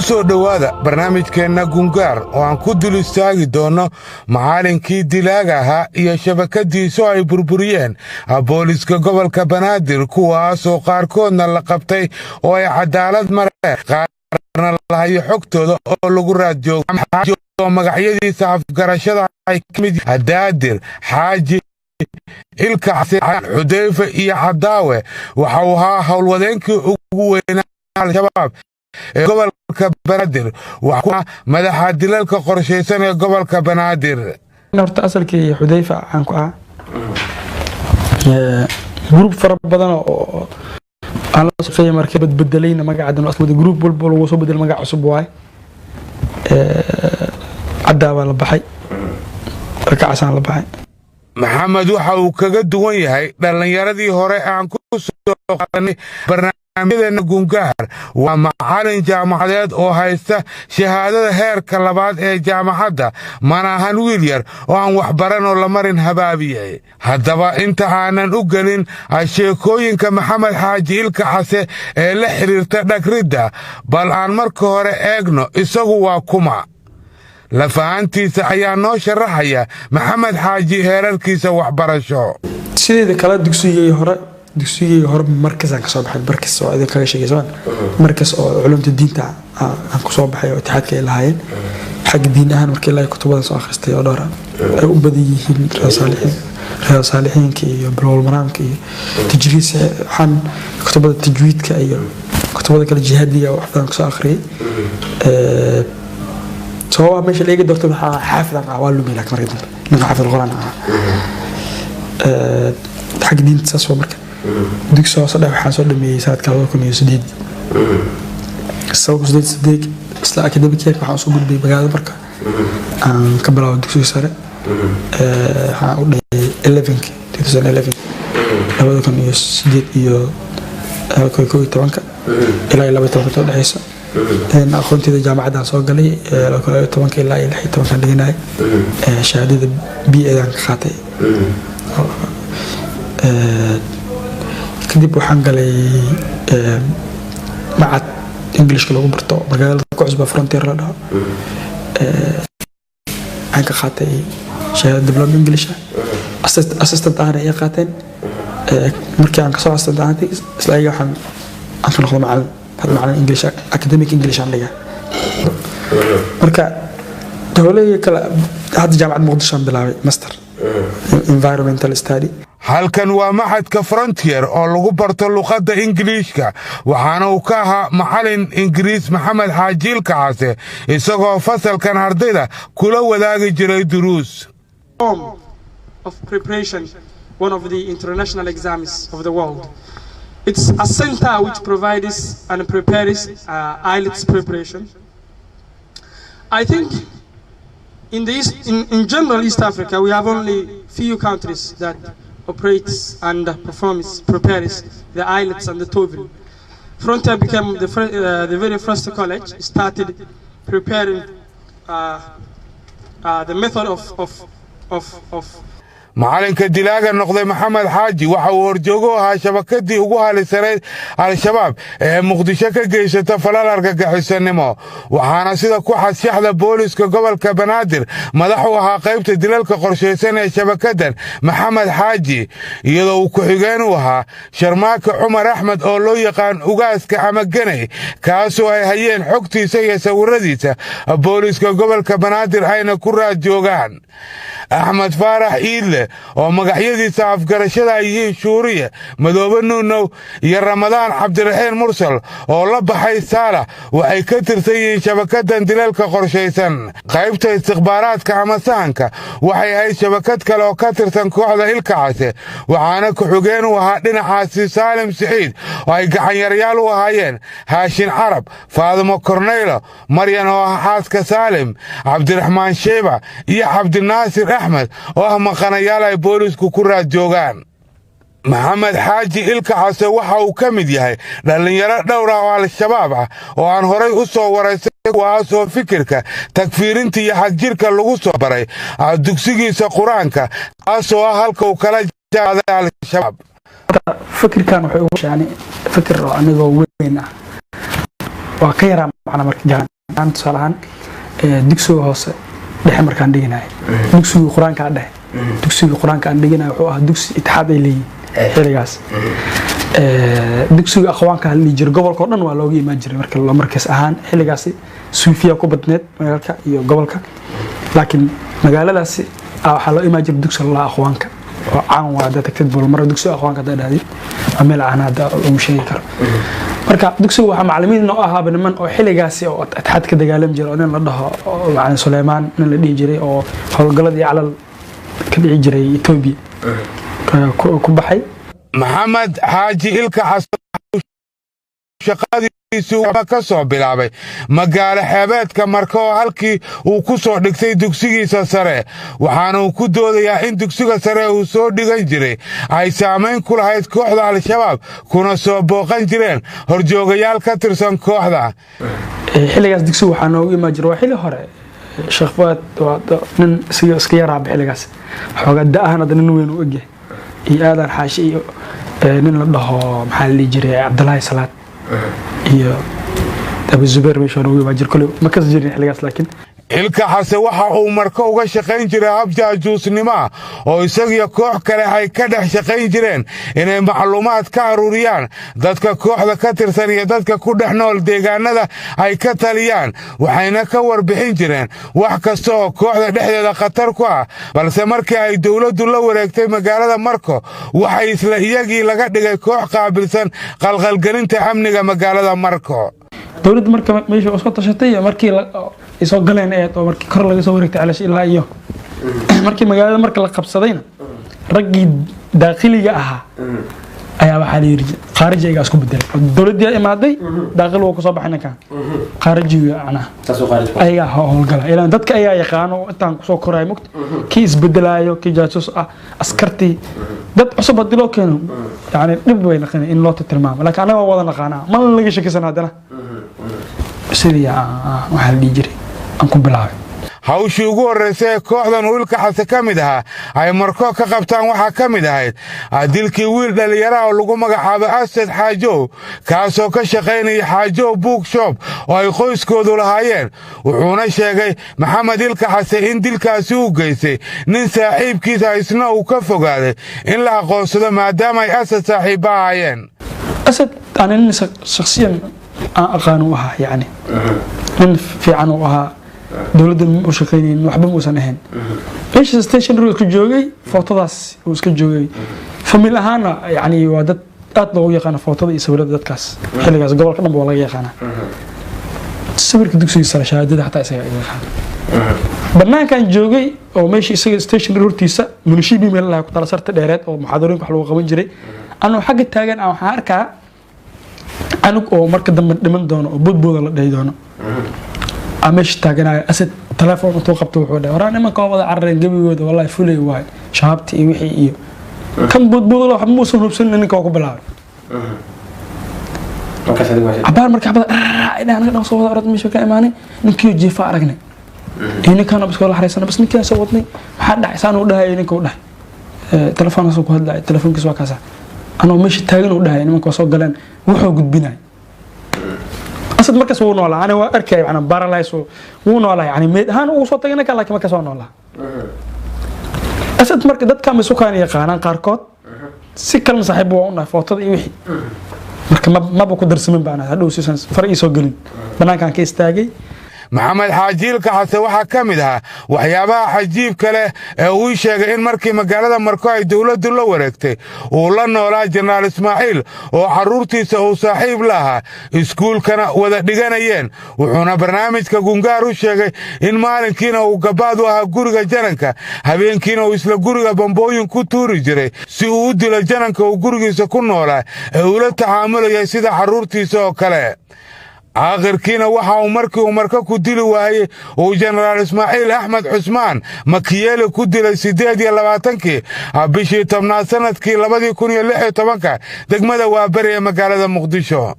Soo dhowaada barnaamijkeenna Gungaar oo aan ku dul istaagi doonno macallinkii dilaaga ahaa iyo shabakadiisu ay burburiyeen booliska gobolka Banaadir, kuwaasoo qaarkoodna la qabtay oo ay cadaalad mareen, qaarna lahayo xogtooda oo lagu raad joogo. Magacyadiisa afgarashada ay ka mid Daadir Xaaji Ilka, Xudeyfe iyo Cadaawe, waxa uu ahaa howlwadeenkii ugu weynaa Al-Shabaab ee gobolka Banaadir, madaxa dilalka qorshaysan ee gobolka Banaadir. Horta asalkii Xudeyfa caan ku ah group fara badan oo aan la shaqeeyay markii badbedelayna magaca asmada, group walba lagu soo bedelay magac cusub waay. Caddaa baa la baxay, ragacasaan la baxay. Maxamed waxa uu kaga duwan yahay dhallinyaradii hore aan ku soo qaadanay barnaamijyadeena Gungaar, waa macalin jaamacadeed oo haysta shahaadada heerka labaad ee jaamacadda. Mana ahan wiil yar oo aan waxbaran oo la marin habaabiyey. Haddaba, inta aanan u gelin sheekooyinka Maxamed Xaaji Ilka Case ee la xidhiirta dhagridda, bal aan marka hore eegno isagu waa kuma. Lafahantiisa ayaa noo sharaxaya Maxamed Xaaji heerarkiisa waxbarasho. Sideeda kale, dugsigii hore markasaan kasoo baxay, markas oo idin kaga sheegay soo markas oo culumta diinta aan kusoo baxay oo itixaadka ay lahaayeen xagga diin ahaan. Markii ilaahay kutubadan soo akhristay oo dhowr ay u badan yihiin Riyaad Saalixiinka iyo Buluuqul Maraamka iyo tajriis, waxaan kutubada tajwiidka iyo kutubada kale jihaadiga wax badan kusoo akhriyay. Sababaa meesha la eegi doorto waxaa xaafidan ah waa lumi, laakiin markii dambe ninka xaafid quraan ahaa xagga diinta saas waa. Marka dugsi hoose dhex waxaan soo dhameeyey sanadka 2008, 2008. Isla academic year waxaan usoo gudbay magaalada. Marka aan ka bilaabo dugsiga sare, waxaan u dhigay elevenki, 2011, 2008 iyo 2011 ilaa iyo 12-ka udhexeysa. Aqoonteyda jaamacaddaan soo galay 2012-ka ilaa iyo 16-kan dhiganayay, shahaadada BA-dan ka qaatay. Kadib waxaan galay macad Englishka lagu barto magaalada ku cusba, Frontier la dhaho. Waxaan ka qaatay shahaada diploma English, assistant ahna ay qaateen. Markii aan kasoo assistant ahaantay, isla ayaga waxaan aan ka noqdo macalin. Hadda macalin English, academic English aan dhigaa. Marka howlahii kale, hadda Jaamacad Muqdisho aan bilaabay master environmental study. Halkan waa maxadka Frontier oo lagu barto luqadda Ingiliishka, waxaana uu ka ahaa macalin Ingiriis Maxamed Xaaji Ilka Case, isagoo fasalkan ardayda kula wadaagi jiray duruus. Of preparation, one of the international exams of the world. It's a center which provides and prepares IELTS preparation. I think in, the East, in general East Africa, we have only few countries that operates and performs, prepares the IELTS and the TOEFL. Frontier became the very first college, started preparing the method of Macalinka dilaaga noqday Maxamed Xaaji waxa uu horjoogo ahaa shabakadii ugu halisanayd Al-Shabaab ee Muqdisho ka geysata falal argagixisanimo, waxaana sida ku xadshaxda booliska gobolka Banaadir madax u ahaa qaybta dilalka qorshaysan ee shabakadan Maxamed Xaaji, iyadoo uu ku-xigeen u ahaa Sharmaake Cumar Axmed oo loo yaqaan Ugaaska ama Geney, kaasoo ay hayeen xogtiisa iyo sawiradiisa booliska gobolka Banaadir ayna ku raad joogaan. Axmed Faarax Iidle oo magacyadiisa afgarashada ay yihiin Shuuriye, Madoobe Nuunow iyo Ramadaan Cabdiraxiin Mursal oo la baxay Saalax, waxay ka tirsan yihiin shabakadan dilalka qorshaysan. Qaybta istikhbaaraadka ama sahanka waxay ahayd shabakad kale oo ka tirsan kooxda Ilka Case, waxaana ku-xigeen u ahaa dhinacaasi Saalim Siciid, oo ay gacanyarayaal u ahaayeen Haashin Carab, Faadimo Korneylo, Maryan oo ah xaaska Saalim, Cabdiraxmaan Sheeba iyo Cabdinaasir Axmed oo ah maqanayaal ay boolisku ku raad joogaan. Maxamed Xaaji Ilka Case waxa uu ka mid yahay dhallinyaro dhowr ah oo Al-Shabaab ah oo aan horay u soo waraysay, kuwaasoo fikirka takfiirinta iyo xagjirka lagu soo baray dugsigiisa Qur-aanka, taasoo ah halka uu kala jaaday Al-Shabaab. Fikirkan wuxuu ugu yani fikir oo anigoo weyn ah waa ka yaraa macna marka jaan Aan tusaale ahaan dugsiga hoose dhexe markaan dhiganayay, dugsiga qur-aanka aan dhexe, dugsiga qur-aanka aan dhiganaya wuxuu ahaa dugsi Itixaad ay leeyihin xilligaas. Dugsiga aqwaanka la dhihi jiray, gobolka oo dhan waa looga imaan jiray. Marka loo markaas ahaan xilligaasi suufiya ku badneed magaalka iyo gobolka, laakiin magaaladaasi waxaa loo imaan jiray dugsiga lalaha aqwaanka oo caan waa. Haddaad tagtid Bulmaro, dugsiga aqwaanka haddaad dhahdid, waa meel caan hadda lagu sheegi karo. Marka dugsiga waxaa macallimiin noo ahaaba niman oo xilligaasi oo Itixaad ka dagaalami jiray, oo nin la dhaho oo macallin Suleymaan nin la dhihi jiray oo howlgalladii Calal ka dhici jiray Etoobiya ku baxay. Maxamed Xaaji Ilka Xasan shaqadiisii ka soo bilaabay magaalo xeebeedka Marka, oo halkii uu ku soo dhigtay dugsigiisa sare. Waxaana uu ku doodayaa in dugsiga sare uu soo dhigan jiray ay saamayn ku lahayd kooxda Al-Shabaab, kuna soo booqan jireen horjoogayaal ka tirsan kooxda. Xilligaas dugsiga waxaa noogu imaan jiray, waa xilli hore, Sheekh Fuad, waa nin iska yaraaba xilligaas, xoogaa da ahaan hadda nin weyn u egyahay, iyo Aadan Xaashi iyo nin la dhaho, maxaa la dhihi jiray, Cabdulaahi Salaad iyo Abu Zubeer meesha noogu imaan jiray. Koley ma kas jirin xilligaas laakiin. Ilka Xase waxa uu Marko uga shaqayn jiray hab jaajuusnimo ah, oo isagiyo koox kale ay ka dhex shaqayn jireen inay macluumaad ka aruuriyaan dadka kooxda ka tirsan iyo dadka ku dhex nool deegaanada ay ka taliyaan, waxayna ka warbixin jireen wax kasta oo kooxda dhexdeeda khatar ku ah. Balse markii ay dowladdu la wareegtay magaalada Marko, waxay isla iyagii laga dhigay koox qaabilsan qalqalgelinta amniga magaalada Marko. Dowladda marka meesha soo tashatay iyo markii ay soo galeen eed oo markii kor laga soo wareegtay Calash ilaa iyo markii magaalada marka la qabsadayna, raggii daaqiliga ahaa ayaa waxaa la yidhi khaarijiga isku bedelay. Dowladdii imaaday, daaqil wuu kasoo baxay, ninkan khaarijiga macnaha ayagaa howlgala, ilaan dadka ayaa yaqaano oo intaan kusoo koraayo mugta kii isbedelaayo, kii jaasus ah, askartii dad cusub haddii loo keeno yani dhib way naqinay in loo tilmaamo, laakiin annaga waa wada naqaanaa, mana laga shakisan. Haddana sidii waxaa la dhihi jiray aan ku bilaabay. Hawshii ugu horraysay ee kooxdan uu Ilka Xase ka mid ahaa ay Marko ka qabtaan waxaa ka mid ahayd dilkii wiil dhallinyaraha oo lagu magacaabo Asad Xaajow, kaasoo ka shaqaynaya Xaajow Bookshop oo ay qoyskoodu lahaayeen. Wuxuuna sheegay Maxamed Ilka Xase in dilkaasi uu geystay nin saaxiibkiisa, isna uu ka fogaaday in la aqoonsado maadaama ay Asad saaxiibba ahaayeen. Asad ana nin shakhsiyan aan aqaan u ahaa, yani nin fiican uu ahaa, dowladda ma u shaqaynaynin, waxba muusan ahayn. Meesha stationary iska joogay, footadaas uu iska joogay. Famil ahaana yani waa dad aad loogu yaqaano footada iyo sawirada dadkaas xilligaas, gobolka dhan ba waa laga yaqaanaa. Sawirka dugsiga sare, shahaadada xataa isaga iga yaqaana. Banaankan joogay oo meesha isaga stationary hortiisa munishibi meel lahaa ku tala sarta dheereed oo muxaadarooyinka wax lagu qaban jiray, anoo xagga taagan aan waxaan arkaa canug oo marka dambe dhiman doono oo boodbooda la dhihi doono aan meesha taaganayo. Asad telefoon intuu qabto wuxuu dhahay, "Waraa, nimanka waa wada carareen gebigooda, wallahi fulay waay, shabaabti iyo wixii iyo kan boodbooda." Waxba muusan hubsanin, ninka waa ku bilaabay cabaar. Marka xabada anaga dhan soo wada orod meesha ka imaanay, ninkiyo jiifa aragnay iyo ninkaan bas kala xariisana, bas ninkaan soo wadnay. "Maxaa dhacay?" Saan uu dhahay, ninka uu dhahay telefoonkaas ku hadlay, telefoonkiis waa kaasa. Anoo meesha taagan uu dhahay nimanka waa soo galeen, wuxuu gudbinay. Asad markaas wuu noolaa, ani waa arkay macnaa paralyze wuu noolaa, yani meed ahaan ugu soo tagay ninka, laakiin markaas waa noolaa Asad. Marka dadka ma sukaan yaqaanaan qaarkood, si kalena saaxiib waa u nahay, footada iyo wixii marka maba ku darsamin baan hadhow siisan far ii soo gelin, banaankaan ka istaagay. Maxamed Xaaji Ilka Xase waxaa ka mid ahaa waxyaabaha xajiibka leh ee uu sheegay in markii magaalada Marko ay dowladdu la wareegtay uu la noolaa Jenaraal Ismaaciil, oo carruurtiisa uu saaxiib la ahaa, iskuulkana wada dhiganayeen. Wuxuuna barnaamijka Gungaar u sheegay in maalinkiina uu gabaad u ahaa guriga jananka, habeenkiina uu isla guriga bambooyin ku tuuri jiray si uu u dilo jananka uu gurigiisa ku noolaa ee uula tacaamulayay sida carruurtiisa oo kale. Aakhirkiina waxa uu markii uu Marka ku dili waayey uu Jenaraal Ismaaciil Axmed Cusmaan Makiyeeli ku dilay 28-kii bishii 10aad sanadkii 2016-ka degmada Waaberi ee magaalada Muqdisho.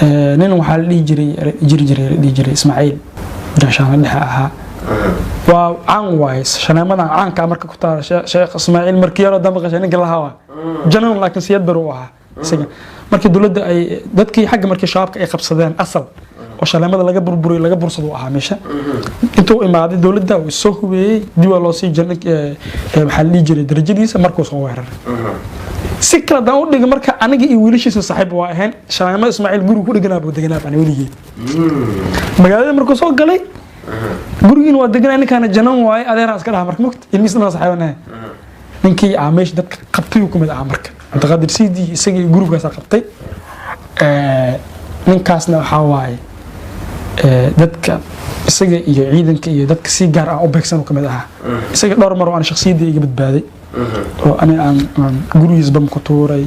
Nin waxaa la dhihi jiray jiri jiray, la dhihi jiray Ismaaciil, gaashaanle dhexe ahaa, waa caan waaye shaneemadan caanka marka ku taala, Sheekh Ismaaciil markii yaroo dambe qashay ninka lahaa waa janan, laakiin siyad bar uu ahaa isaga. Markii dowladda ay dadkii xagga markii shabaabka ay qabsadeen asal Oo shaleemada laga burburiyo, laga bursado ahaa meesha. Intuu imaaday dowladda uu soo hubeeyey, dib waa loo sii jiray, maxaa la dhihi jiray, darajadiisa markuu soo weeraray. Si kale haddaan u dhiga, marka aniga iyo wiilashiisa saaxiib waa ahayn. Shaleemada Ismaaciil guriga ku dheganaa buu deganaa baan weligeed. Magaalada markuu soo galay gurigiina waa deganaa. Ninkaana janan waaye, adeeraan iska dhaha marka mogta ilmihiis dhan saaxiibanahay. Ninkii aa meesha dadka qabtay uu kumid ahaa marka, Cabdiqaadir Sidi, isagii gurigaasaa qabtay. Ninkaasna waxaa waaye dadka isaga iyo ciidanka iyo dadka si gaar ah u beegsan uu kamid ahaa. Isaga dhowr mar oo aan shakhsiyadda iga badbaaday oo ani aan gurigiis bam ku tuuray,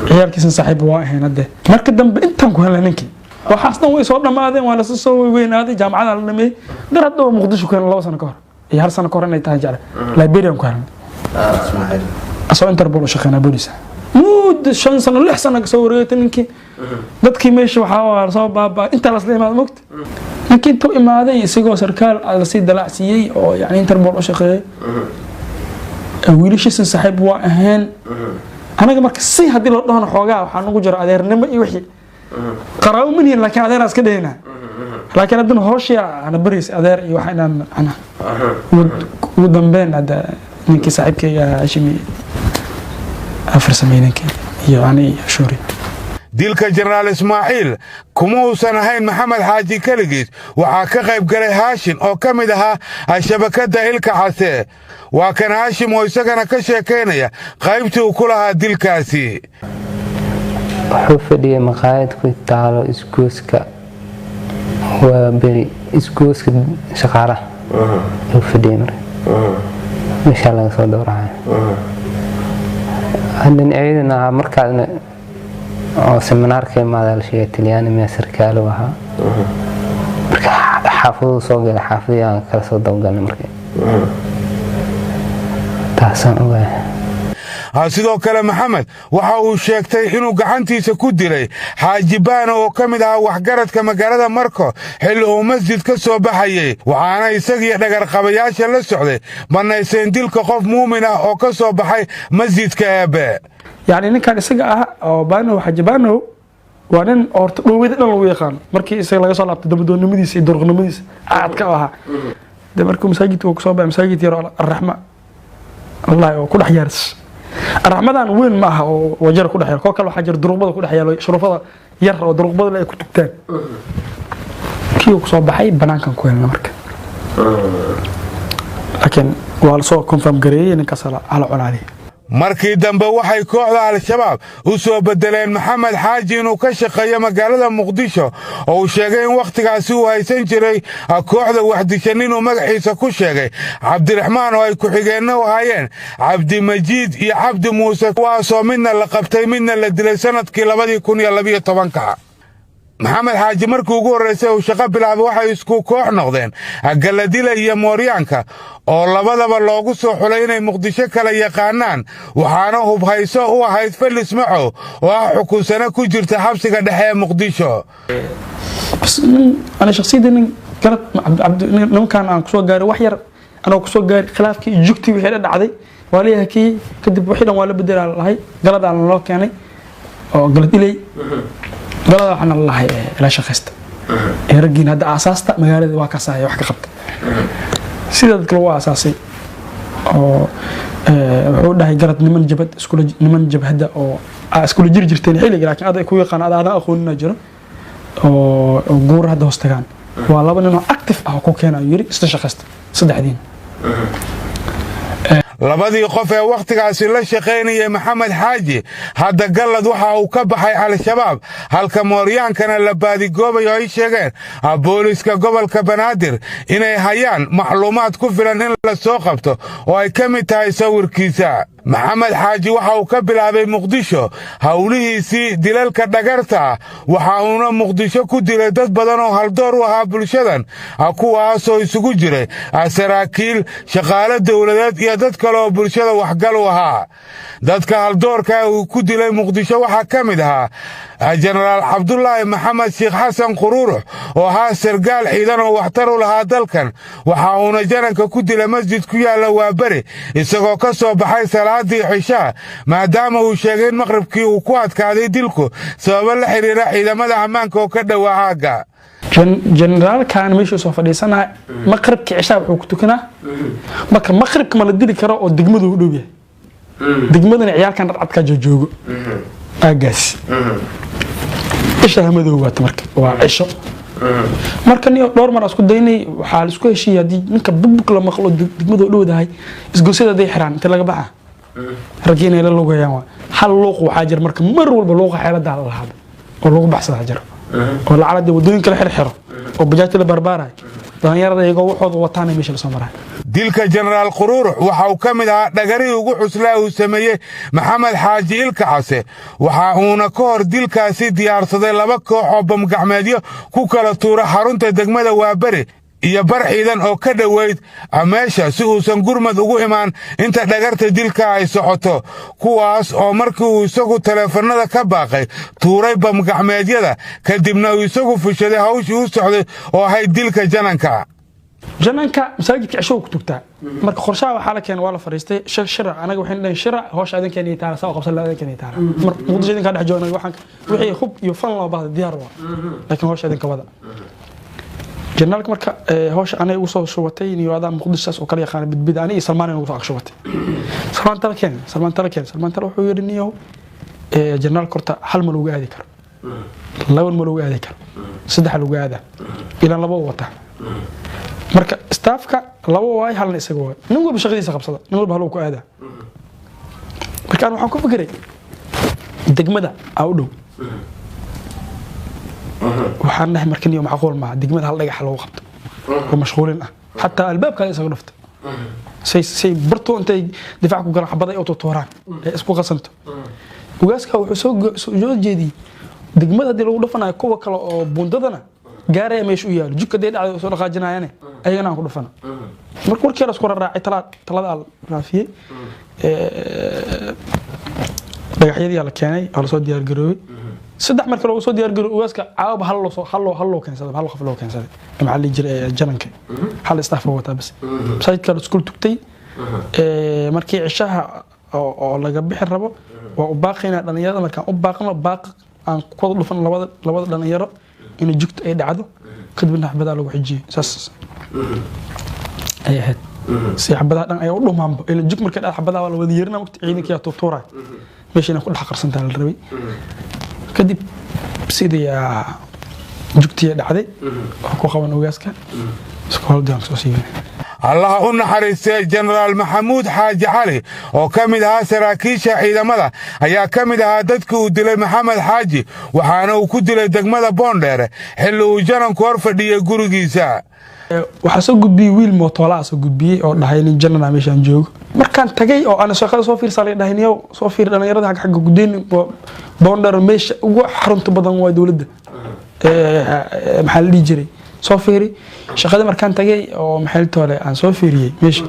ciyaalkiisna saaxiib waa ahayn. Hadde marka dambe intaan ku helnay ninkii, waxaas dhan way soo dhammaadeen, waa lasoo soo weynaaday, jaamacada la dhameeyey. Dar hadda oo Muqdisho ku helnay 2 sano ka hor iyo hal sano ka hor inay tahay jecla, Liberian ku helnay asoo Interpol u shaqeynaa, booliis. Muddo 5 sano, 6 sano kasoo wareegtay ninkii. Dadkii meesha waxaa waa soo baabaa intaa lasla imaada mogta. Ninkii intuu imaaday isagoo sarkaal lasii dalacsiiyey oo yani Interpol u shaqeeyay, wiilashiisa saaxiib waa ahayn. Anaga marka si haddii loo dhahno xoogaa waxaa nagu jira adeernimo iyo wixii qaraabo ma nihin, laakiin adeeraan iska dhehayna. Laakiin haddana hooshii ana bariis adeer iyo waxa inaan macnaha ugu dambeyn hadda ninkii saaxiibkayga Hashimi farsamey, ninkii iyo ani iyo Shuuri. Dilka Jenaraal Ismaaciil kuma uusan ahayn Maxamed Xaaji keligiis. Waxaa ka qayb galay Haashim oo ka mid ahaa shabakadda Ilka Case. Waa kan Haashim oo isagana ka sheekaynaya qaybtii uu ku lahaa dilkaasi. Wuxuu fadhiyay maqaayad ku taalo isgooska, waa beri, isgooska Shaqaalaha ayuu fadhiyay. Marka meeshaa laga soo dowracay nin ciidan ahaa markaasna oo seminaarka imaada la sheegay, Talyaani miyaa, sarkaalo ahaa. Marka xaafaduu soo galay, xaafadii aan kala soo dabagalnay. Marka taasaan ogahay. Sidoo kale Maxamed waxa uu sheegtay inuu gacantiisa ku dilay Xaaji Baano oo ka mid ahaa waxgaradka magaalada Marko, xilli uu masjid ka soo baxayey. Waxaana isagiyo dhagarqabayaasha la socday bannayseen dilka qof muumin ah oo ka soo baxay masjidka Eebe. Yacni ninkan isaga ah oo Baanow, Xaaji Baanow, waa nin horta dhoowada dhan lagu yaqaano. Markii isaga laga soo laabtay dabadoonnimadiisa iyo durqnimadiisa caadka u ahaa de, markuu masaajidka uu kasoo baxay, masaajid yar oo Arraxma wallahi oo ku dhex yaaris, Arraxmadan weyn ma aha oo Wajara ku dhex yaal, koo kale waxaa jira duruqbada ku dhex yaalo, shurufada yar oo duruqbada ay ku tugtaan. Kii uu kusoo baxay banaankan ku helna marka, laakiin waa lasoo confirm gareeyey ninkaas hala colaadiyay. Markii dambe waxay kooxda Al-Shabaab u soo beddeleen Maxamed Xaaji inuu ka shaqeeyo magaalada Muqdisho, oo uu sheegay in wakhtigaasi uu haysan jiray kooxda waxdishan inuu magaxiisa ku sheegay Cabdiraxmaan, oo ay ku-xigeenna u ahaayeen Cabdimajiid iyo Cabdi Muuse, kuwaasoo midna la qabtay, midna la dilay sannadkii 2012-ka. Maxamed Xaaji markii ugu horraysay uu shaqo bilaabay waxay isku koox noqdeen Galadila iyo Mooryaanka, oo labadaba loogu soo xulay inay Muqdisho kala yaqaanaan. Waxaana hubhayso u ahayd Felis Macow oo ah xukunsano ku jirta xabsiga dhexe ee Muqdisho. Bas nin ana shakhsiyadda nin garad nimankan aan kusoo gaaray wax yar anoo kusoo gaaray khilaafkii iyo jugtii wixii dhan dhacday waa la hakiyey. Kadib wixii dhan waa la bedelaa lahay, galadaa loo keenay oo Galad Iley. Galada waxaana la lahay ila shaqaysta ee raggiin hadda aasaasta magaalada waa kasaaya wax ka qabta sida dadka lagu aasaasay oo wuxuu dhahay Garad niman jabad iskula, niman jabhadda oo aa iskula jiri jirteen xilliga, laakiin aad ay ku yaqaan aad aadan aqoonina jiro oo guur hadda hoos tagaan, waa laba nin oo active ah oo ku keena ayuu yiri, isla shaqaysta saddexdiin. Labadii qof ee wakhtigaasi la shaqaynayay Maxamed Xaaji, hadda Gallad waxa uu ka baxay Al-Shabaab, halka Mooryaankana la baadigoobayo. Ay sheegeen booliska gobolka Banaadir inay hayaan macluumaad ku filan in la soo qabto, oo ay ka mid tahay sawirkiisa. Maxamed Xaaji waxa uu ka bilaabay Muqdisho howlihiisii dilalka dhagarta ah, waxa uuna Muqdisho ku dilay dad badan oo haldoor u ahaa bulshadan, kuwaasoo isugu jiray saraakiil, shaqaale dowladeed iyo dad kale oo bulshada waxgal u ahaa. Dadka haldoorka uu ku dilay Muqdisho waxaa ka mid ahaa Jenaraal Cabdulaahi Maxamed Sheekh Xasan Quruurux, oo ahaa sargaal ciidan oo waxtar u lahaa dalkan. Waxa uuna jananka ku dilay masjid ku yaalla Waaberi isagoo ka soo baxay salaadii xishaha, maadaama uu sheegay in maqribkii uu ku adkaaday dilku sababo la xidhiira ciidamada ammaanka oo ka dhowaa aagga. Generaalkan meeshuu soo fadhiisanaa maqribka cishaa wuxuu ku tukanaa. Marka maqribka ma la dili karo oo degmadu u dhow yahay, degmadana ciyaalkan dhadcadkaa joojoogo aagaas isha madow waata. Marka waa cisho. Marka nin dhowr mar aan isku daynay, waxaa la isku heshiiyey haddii ninka bugbug la maqlo, degmadu u dhowdahay, isgosyada hadday xiraan, inta laga baxa raggii inay la lugayaan. Waa hal luuq waxaa jira. Marka mar walba luuqa xeeladaa la lahaado oo lagu baxsadaa jiro oo lacala wadooyinka la xirxiro oo bajaajta la barbaarayo, dhalinyarada iyagoo waxooda wataan meesha lasoo marayo. Dilka Jenaraal Quruurux waxa uu ka mid ahaa dhagarihii ugu xuslaa uu sameeyey Maxamed Xaaji Ilka Case. Waxa uuna ka hor dilkaasi diyaarsaday laba koox oo bamgacmeedyo ku kala tuura xarunta degmada Waaberi iyo bar ciidan oo ka dhoweyd meesha, si uusan gurmad ugu imaan inta dhagarta dilka ay socoto, kuwaas oo markii uu isagu taleefannada ka baaqay tuuray bamgacmeedyada, kadibna uu isagu fushaday hawshii u socday oo ahayd dilka jananka. Jananka masaajidka cisho ku tugtaa. Marka qorshaha waxaa la keenay, waa la fariistay shirac. Anaga waxaynu dhahay shirac hawsha adinkeena iyo taala saa qabsan la adinkeena iyo taala. Mar Muqdisho idinkaa dhex joognay, waxaan wixii hub iyo fan loo baahda diyaar waa, laakiin hawsha idinka wada. Janaalka marka hawsha anay ugu soo shubatay niyo adaa Muqdisho saas oo kala yaqaana bidbid ani iyo Salmaan ugu soo shubatay. Salmaan tala keen, Salmaan tala keen. Salmaan tala wuxuu yidhi: niyow, janaalka horta hal ma lagu aadi karo, laba ma lagu aadi karo, saddex lagu aadaa ilaan laba wata. Marka staafka laba waay, halna isaga waay. Nin walba shaqadiisa qabsada, nin walba haluu ku aadaa. Marka aan waxaan ku fikiray degmada aa u dhow. Waxaan dhahay marka niyo macquul maaha degmada hal dhagax lagu qabto oo mashquulin ah, xataa albaabka isaga dhufta say barto intay difaac ku galaan, xabad ay u tuuraan ee isku qasanto. Ugaaska wuxuu soo jeediyey degmada haddii lagu dhufanayo, kuwa kale oo buundadana gaaraya meesha u yaalo, jidka hadday dhacdo soo dhaqaajinayane, ayagana aan ku dhufana. Marka warkii la isku raraacay, talada la raafiyey, dhagaxyadii la keenay oo lasoo diyaar garoobay. Saddex marka loogu soo diyaar garoobay, ugaaska caawaba hal loo soo hal loo keensaday, hal qof loo keensaday, maxaa la dhihi jiray, jananka hal staff oo wataa bas. Masaajidka la isku tugtay. Markii cishaha oo laga bixi rabo waa u baaqaynaa dhalinyarada. Markaan u baaqno baaq aan ku wada dhufan labada dhalinyaro in jugta ay dhacdo, kadibna xabadaa lagu xijiyey. Saas ay ahayd si xabadaha dhan ay u dhumaanba ila jug markay dhacdo xabadaha waa la wada yeerina waqti ciidankiyaa tuurtuuray, meesha inay ku dhex qarsantaa la rabay. Kadib sidii jugtiya dhacday oo ku qaban ogaaska isku howldiaan soo siibana. Allaha u naxariistay Jenaraal Maxamuud Xaaji Cali oo ka mid ahaa saraakiisha ciidamada ayaa ka mid ahaa dadkii uu dilay Maxamed Xaaji, waxaana uu ku dilay degmada Boondheere xilli uu jananku hor fadhiyey gurigiisa. Waxaa soo gudbiyey wiil mootoolaa soo gudbiyey oo dhahay nin janana meeshaan joogo. Markaan tagay oo aan shaqada soo fiirsaa, laga dhahay niyow soo fiir dhalinyarada xagga gudeen Boondheer, meesha ugu xarunta badan waa dowladda, maxaa la dhihi jiray, soo fiiri shaqada. Markaan tagay oo maxay toole aan soo fiiriyey, meesha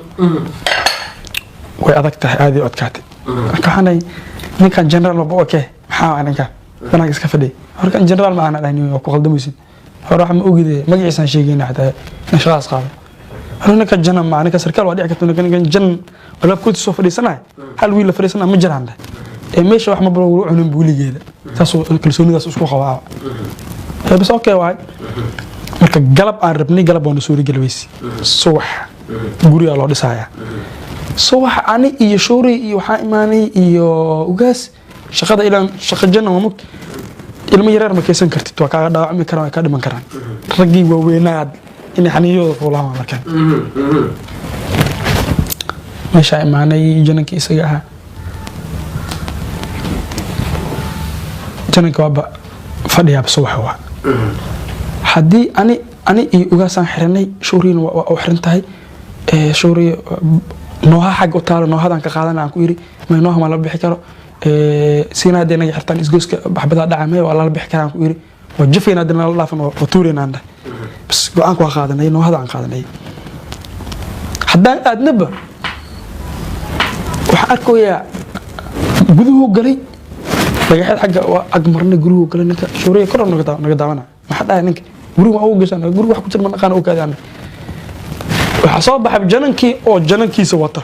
way adag tahay, aad u adkaatay. Marka waxaan dhahay ninkan general maba oke, maxaa ninkan banaanka iska fadhiyay? Horkan general ma aana dhahin, waa ku qaldamaysid, hore waxa ma ogide magaciisaan sheegayna xataa in shaqadaas qaado. Hore ninkan janan ma, ninkan sarkaal waa dhici karta, ninkan janan albaabkoodii soo fadhiisanaya, hal wiil la fadhiisanaya ma jiraan dheh ee meesha wax maba lagu cunin weligeeda. Saasuu kalsoonidaas isku qabaa bas, okay waay. Marka galab aan rabnay, galab waana suuri gelweysi. Subax gurigaa loo dhisayaa. Subax ani iyo shuuri iyo waxaa imaanay iyo ugaas shaqada ilaan shaqa janna waa mugta, ilmo yareer ma keysan kartid, waa kaaga dhaawacmi karaan, waa kaa dhiman karaan. Raggii waaweynaad inay xaniiyadooda fuulaan waa. Markaan meeshaa imaanay, janankii isaga ahaa, jananka waaba fadhiyaaba. Subaxa waa haddii ani iyo ugaasaan xiranay, shuuriina waa u xiran tahay. Shuuri nooha xagga u taalo, noohadaan ka qaadana aan ku yiri, may nooha ma la bixi karo, siina hadday naga xirtaan isgoyska baxbadaa dhaca, may waa lala bixi karaa aan ku yiri, waa jafayna haddii nala dhaafan waa tuuraynaan dheh. Bas go-aanka waa qaadanay, noohada aan qaadanay. Haddaan aadnaba waxaan arkayaa guduhu galay, dhagaxyada xagga waa ag marnay, guruhu galay ninka. Shuuriya kor naga daawana, maxaa dhahay ninka guriga waa ugu gashaan, guriga wax ku jira ma naqaan oo kaadaan. Waxaa soo baxay janankii oo janankiisa wata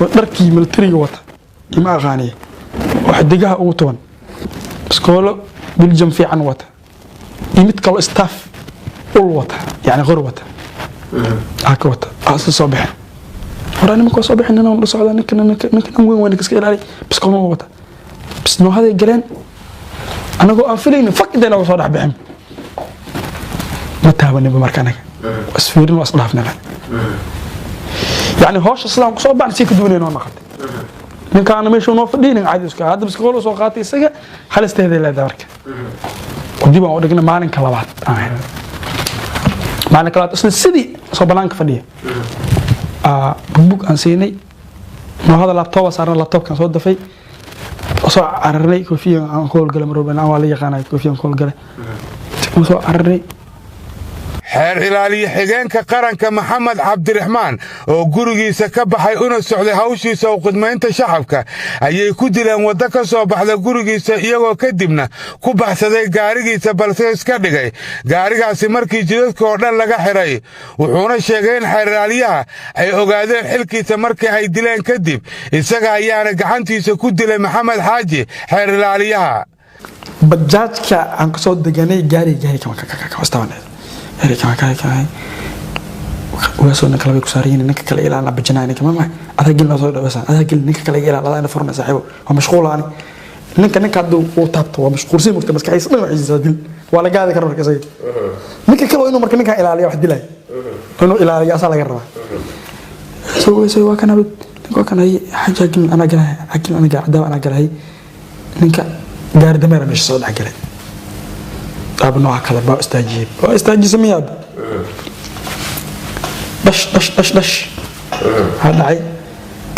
oo dharkii militariga wata, ima aqaaniye, oo xidigaha ugu tuban, biskoolo biljam fiican wata iyo mid kaloo staff. Ul wata, yani qor wata, ka wata, isla soo baxeen. Hore nimanka waa soo baxeen, nin la socda, ninka ninka weyn waa, ninka iska ilaali, biskoolna wata. Bis noohaday galeen anagoo aan filaynin, fak intay nooga soo dhex bixin, ma taabaninba. Marka anaga isfiirin waa isdhaafnaba, yani howsha sidaan kusoo baxna si ka duwanay noo noqotay. Ninkaana meesha noo fadhiya, nin caadi iska hadda biskool soo qaatay, isaga halisteeday leedahay. Marka dib aan u dhignay, maalinka labaad aan helnay. Maalinka labaad isla sidii soo banaanka fadhiya, bugbug aan siinay, noohada laptop saarna, laptopkan soo dafay, soo cararnay. Koofiyan aan ku howlgalay marwalba waa la yaqaanay, koofiyan ku howlgalay, soo cararnay. Xeer ilaaliye xigeenka qaranka Maxamed Cabdiraxmaan oo gurigiisa ka baxay una socday hawshiisa u khidmaynta shacabka ayay ku dileen waddo ka soo baxda gurigiisa, iyagoo kadibna ku baxsaday gaarigiisa, balse iska dhigay gaarigaasi markii jidadka oo dhan laga xiray. Wuxuuna sheegay in xeer ilaaliyaha ay ogaadeen xilkiisa markii ay dileen kadib, isaga ayaana gacantiisa ku dilay Maxamed Xaaji xeer ilaaliyaha. Bajaajka aan kasoo deganay, gaari gaari kama gaari kama gaari kama ugaasoo ninka labay ku saaran, ninka kale ilaalna bajinaa, ninka mama adaa gelin soo dhawaysan, adaa gelin, ninka kale ilaal, adaa ina furna saaxiibo, waa mashquul ani. Ninka hadduu uu taabto waa mashquulsan, mugta maskaxdiisa dhan waxay dil waa la gaadi kara. Marka isaga ninka kale waa inuu marka ninkan ilaaliya, wax dilay inuu ilaaliyo asaa laga rabaa. Soo waa kan abid, ninka waa kan hay xaja gelin, anaa galahay gelin, anaa galay, anaa galahay. Ninka gaari dameera meesha soo dhex galay, aaba nooca kale baa istaajiyey, waa istaajisay miyaab, dhash dhash dhash dhash waxaa dhacay.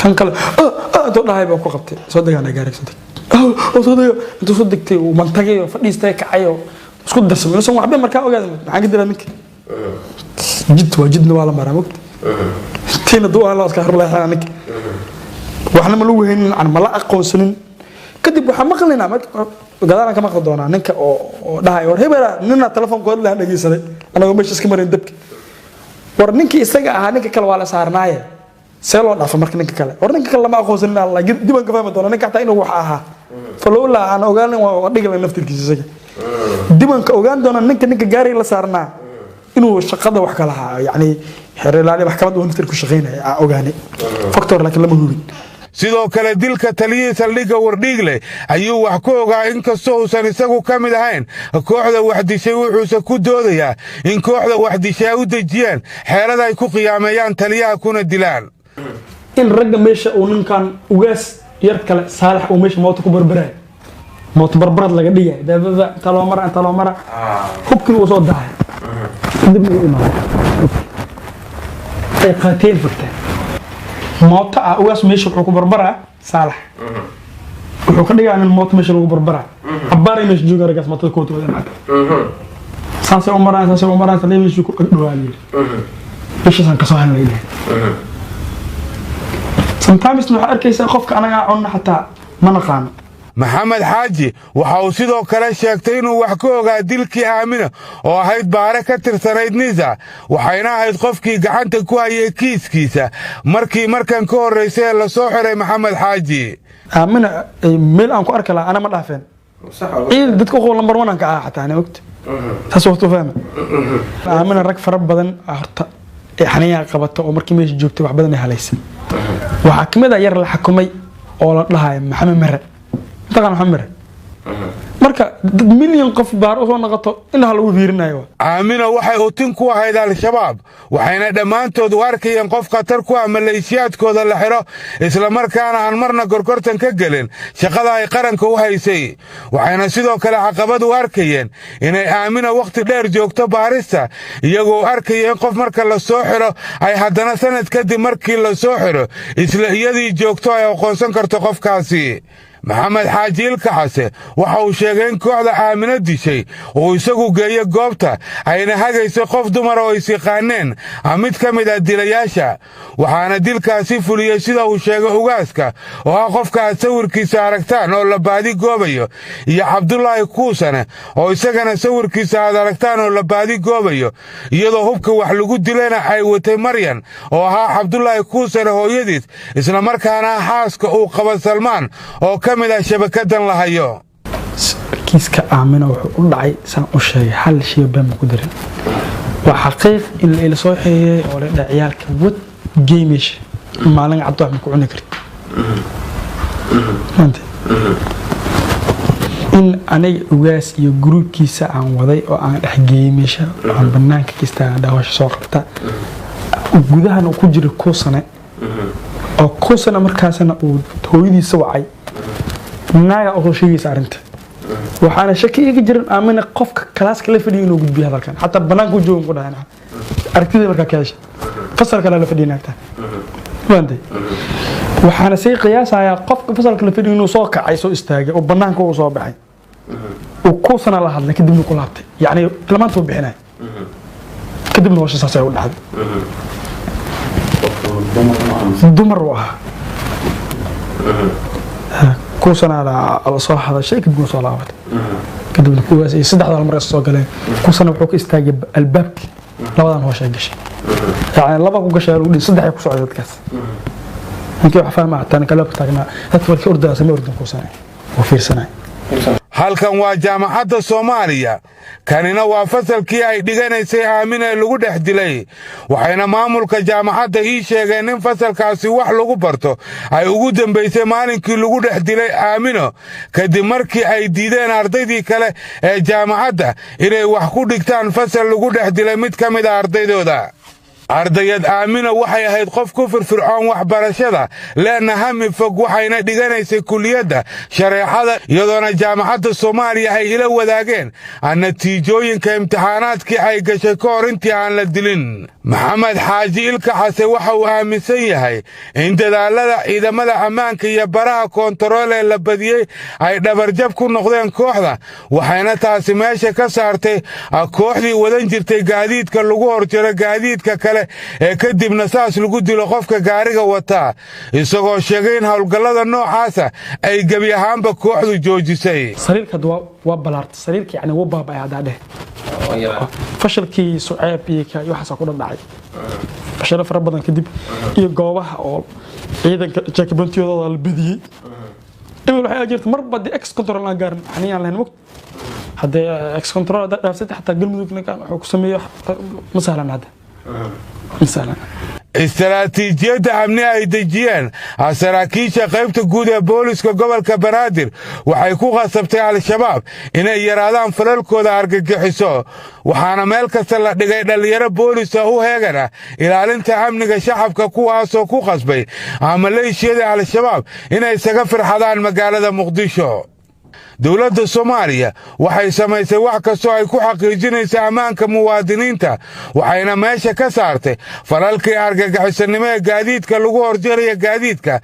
Kan kale intuu dhahay baa ku qabtay, soo degaana gaariga, soo deg oo soo dego. Intuu soo degtay uu mantagay oo fadhiistay, kacay oo isku darsamay inuusan waxba markaa ogaada. Maxaan ka dilaa ninka? Jid waa jidna waa la maraa, mogta tiina duu aan loo iska horleexana ninka, waxna ma lagu haynin, ma la aqoonsanin. Kadib waxaan maqlaynaa, gadaalaan ka maqli doonaa ninka oo dhahay war hebela nina telefoonka hadlaan dhegeysaday anagoo meesha iska marin dabka. War ninkii isaga ahaa, ninka kale waa la saarnaaye, see loo dhaafa marka ninka kale? War ninka kale lama aqoonsanin, alla dib aan ka fahmi doonaa ninka xataa inuu wax ahaa. Falowlaa aan ogaanin waa dhigi naftirkiisa, isaga dib aan ka ogaan doonaa ninka gaariga la saarnaa inuu shaqada wax ka lahaa, yacni xeer ilaaliya maxkamadda uu naftirku shaqaynaya aan ogaanay factor, laakiin lama hubin. Sidoo kale dilka taliyihii saldhigga Wardhiigle ayuu wax ku ogaa, inkastoo uusan isagu ka mid ahayn kooxda waxdishay. Wuxuuse ku doodayaa in kooxda waxdishay ay u dejiyeen xeelada ay ku qiyaameeyaan taliyaha kuna dilaan. In ragga meesha uu ninkan ugaas yar kale Saalax uu meesha mooto ku barbarayo, mooto barbarad laga dhigay, dabada inta loo mara, inta loo mara, hubkii uu soo dahay, kadibna uu imaaday, ay qaateen furteen mooto ah. Ugaas meesha wuxuu ku barbaraa, Saalax wuxuu ka dhigaa nin mooto meesha lagu barbaraa. Abbaaray meesha jooga raggaas mootada koota wadeen xataa, saasay u maraan, saasay u maraan, taliya meesha ku dhawaa yiri, meeshaasaan kasoo helnay dhahay. Sometimes waxaa arkaysaa qofka anagaa cunna xataa ma naqaano. Maxamed Xaaji waxa uu sidoo kale sheegtay inuu wax ka ogaa dilkii Aamina oo ahayd baare ka tirsanayd NISA, waxayna ahayd qofkii gacanta ku hayay kiiskiisa markii markan ka horraysay ee lasoo xiray Maxamed Xaaji. Aamina meel aan ku arki lahaa ana ma dhaafeen ciid dadka uqow number one aan ka ahaa xataa, ana ogta taas waqti fahma. Aamina rag fara badan horta ee xaniyaa qabata oo markii meesha joogtay wax badan ay halaysa. Waxaa kamid ah yar la xakumay oo la dhahayo Maxamed Mere, mataqaan Maxamed Mere? Marka dad milyan qof baar usoo noqoto indhaha lagu fiirinayo. Aamina waxay utin ku ahayd Al-Shabaab, waxayna dhammaantood u arkayeen qof khatar ku ah maleeshiyaadkooda la xidho, islamarkaana aan marna gorgortan ka gelin shaqada ay qaranka u haysay. Waxayna sidoo kale caqabad u arkayeen inay Aamina wakhti dheer joogto baarista, iyagoo arkaya in qof marka la soo xidho ay haddana sanad kadib markii la soo xidho isla iyadii joogto ay aqoonsan karto qofkaasi. Maxamed Xaaji Ilkaxase waxa uu sheegay in kooxda Aamino dishay uu isagu geeyo goobta, ayna hagayso qof dumar oo is yaqaaneen mid ka mid ah dilayaasha, waxaana dilkaasi fuliyey, sida uu sheegay, ugaaska oo ah qofka aad sawirkiisa aragtaan oo la baadi goobayo, iyo Cabdulaahi Kuusane oo isagana sawirkiisa aad aragtaan oo la baadi goobayo, iyadoo hubka wax lagu dilayna ay watay Maryan oo ahaa Cabdulaahi Kuusane hooyadiis, islamarkaana xaaska uu qaba Salmaan oo ka mid ah shabakadan la hayo. Kiiska Aamina wuxuu u dhacay saan u sheegay, hal shay been ma ku dirin. Waa xaqiiq in la ila soo xiriiray oo la dhahay ciyaalka wad geemish maalin cad wax ma ku cuni kartid. Maanta in aniga Ugaas iyo gruubkiisa aan waday oo aan dhex geeyey meesha oo aan banaanka ka istaagan dhaawasha soo qabta, gudahan uu ku jira Kuusane oo Kuusane markaasna uu hooyadiisa wacay, naaga oo soo sheegaysa arrinta. Waxaana shaki iga jirin Aamina qofka kalaaska la fadhiyo inuu gudbiyo hadalkan, xataa banaanka u joogan ku dhahay aragtida markaa ka hesha fasalka la fadhiyo naagta. Fahamtay? Waxaana sii qiyaasayaa qofka fasalka la fadhiyo inuu soo kacay, soo istaagay oo banaanka uu soo baxay, uu Kuusana la hadlay, kadibna ku laabtay, yacni tilmaanta uu bixinay, kadibna hawsha saas ay u dhacday. Dumar uu ahaa. Kuusana la soo hadashay, kadibna soo laabatay, kadibna kuwaas iyo saddexda mar soo galeen. Kuusana wuxuu ka istaagay albaabkii, labadan hawsha ay gashay, yacni laba ku gashay lagu dhihi, saddex ay ku socday dadkaas. Ninkii wax fahma xataa ninka albaabka taagnaa dadka warkii ordaya sama ordin, Kuusana oo fiirsanay. Halkan waa Jaamacadda Soomaaliya, kanina waa fasalkii ay dhiganaysay Aamin ee lagu dhex dilay. Waxayna maamulka jaamacadda ii sheegeen in fasalkaasi wax lagu barto ay ugu dambaysay maalinkii lagu dhex dilay Aamino, kadib markii ay diideen ardaydii kale ee jaamacadda inay wax ku dhigtaan fasal lagu dhex dilay mid ka mid a ardaydooda. Ardayad Aamina waxay ahayd qof ku firfircoon waxbarashada, lehna hami fog, waxayna dhiganaysay kulliyadda shareecada, iyadoona Jaamacadda Soomaaliya ay ila wadaageen natiijooyinka imtixaanaadkii ay gashay ka hor intii aan la dilin. Maxamed Xaaji Ilka Xase waxa uu aaminsan yahay in dadaallada ciidamada ammaanka iyo baraha koontarool ee la badiyey ay dhabarjab ku noqdeen kooxda, waxayna taasi meesha ka saartay kooxdii wadan jirtay gaadiidka lagu horjaro gaadiidka kale ee kadibna saas lagu dilo qofka gaariga wataa, isagoo sheegay in howlgallada noocaasa ay gebi ahaanba kooxdu joojisay. Sariirka hadda waa balaartay sariirka, yani wuu baaba'ay haddaa dheh. Fashalkii Suceeb iyo ka iyo waxaasaa ku dhadhacay, fashalo fara badan kadib iyo goobaha oo ciidanka checkpointiyadooda la badiyey. Ebel waxay jirta marba dee ex control aan gaarin xaniyaan lahayn mogt. Haddee ex control haddaad dhaafsatay, xataa Galmudug ninkan wuxuu ku sameeyo ma sahlan, hadda ma sahlan. Istaraatiijiyadda amni ay dejiyeen saraakiisha qaybta guud ee booliska gobolka Banaadir waxay ku qasabtay Al-Shabaab inay yaraadaan falalkooda argagixiso, waxaana meel kasta la dhigay dhallinyaro boolisa u heegan ah ilaalinta amniga shacabka, kuwaasoo ku qasbay maleeshiyada Al-Shabaab inay isaga firxadaan magaalada Muqdisho. Dowladda Soomaaliya waxay samaysay wax kastoo ay ku xaqiijinaysa ammaanka muwaadiniinta, waxayna meesha ka saartay falalkii argagixisanimo ee gaadiidka lagu horjaraya gaadiidka,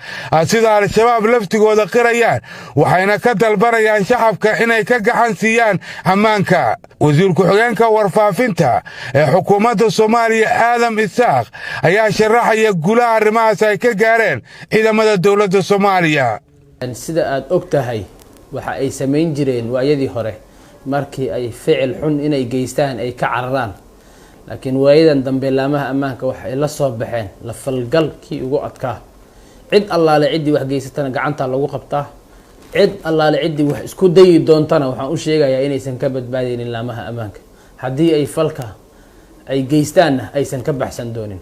sida Al-Shabaab laftigooda qirayaan, waxayna ka dalbanayaan shacabka inay ka gacan siiyaan ammaanka. Wasiir ku-xigeenka warfaafinta ee xukuumadda Soomaaliya Aadam Isaaq ayaa sharaxaya gulaha arrimahaas ay ka gaareen ciidamada dowladda Soomaaliya. Sida aada og tahay, waxa ay samayn jireen waayadii hore markii ay ficil xun inay geystaan ay ka cararaan, laakiin waayadan dambe laamaha ammaanka waxa ay la soo baxeen la falgal kii ugu adkaa. Cid allaale ciddii wax geysatana gacantaa lagu qabtaa, cid allaale ciddii wax isku dayi doontana waxaan u sheegayaa inaysan ka badbaadaynin laamaha ammaanka, haddii ay falka ay geystaanna aysan ka baxsan doonin.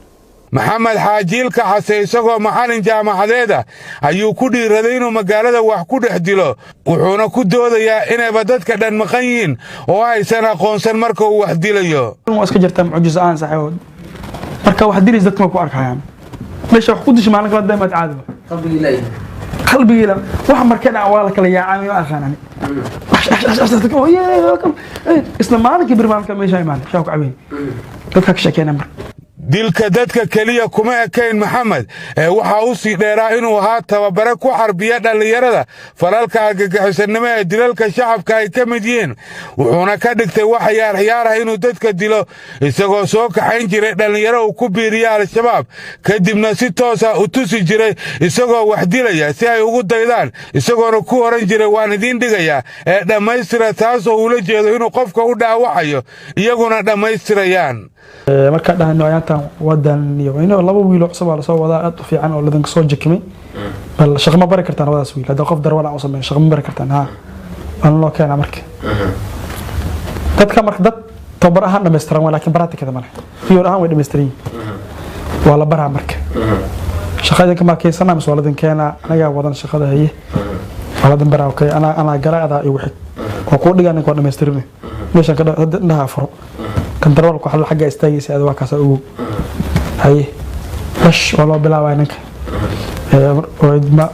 Maxamed Xaaji Ilka Xase isagoo macallin jaamacadeeda ayuu ku dhiiraday inuu magaalada wax ku dhex dilo, wuxuuna ku doodayaa inayba dadka dhan maqan yihiin oo aysan aqoonsan marka uu wax dilayo. Waa iska jirtaa mucjiso aan saxiibo, marka wax dilaysa dadka ma ku arkayaan meesha wax ku disha maalin kala daymaad caadi qalbigii wax marka dhac waa la kala yaacaa, ma aqaan ani. Isla maalinkii bir maalinka meesha imaan shaa ku cabeyn dadka ka sheekeynaa marka. Dilka dadka keliya kuma ekayn Maxamed ee waxaa u sii dheeraa inuu ahaa tababare ku xarbiya dhallinyarada falalka argagixisanimo ee dilalka shacabka ay ka mid yihiin, wuxuuna ka dhigtay wax ciyaar ciyaar ah inuu dadka dilo, isagoo soo kaxayn jiray dhallinyaro uu ku biiriya Al-Shabaab, kadibna si toosa u tusi jiray isagoo wax dilaya si ay ugu daydaan, isagoona ku oran jiray waan idiin dhigayaa ee dhammaystira, taasoo uula jeedo inuu qofka u dhaawacayo iyaguna dhammaystirayaan. Markaa dhahano ayaantan wadan iyo ino laba wiil oo cusub aa lasoo wadaa aad u fiican oo ladanka soo jekimay, bal shaqo ma bari kartaan labadaas wiil? Hadda qof darwal aan u sameyn shaqo ma bari kartaan? Ha, waana loo keenaa. Marka dadka marka dad Tababar ahaan dhammaystiran waa, laakiin practicada male. Theory ahaan way dhammaystiran yihiin, waa la baraa. Marka shaqada idinka maakeysanaa mise waa ladin keenaa? Anagaa wadan shaqada. Haye, waa ladin baraa. Okay, anaa gara, adaa igu xig waa kuu dhigaa. Ninka waa dhammaystirin meeshaan ka hadda indhaha furo, kantaroolka waxa xagga istaagaysa ada, waa kaasa ogow. Haye, bash waa loo bilaabaya ninka.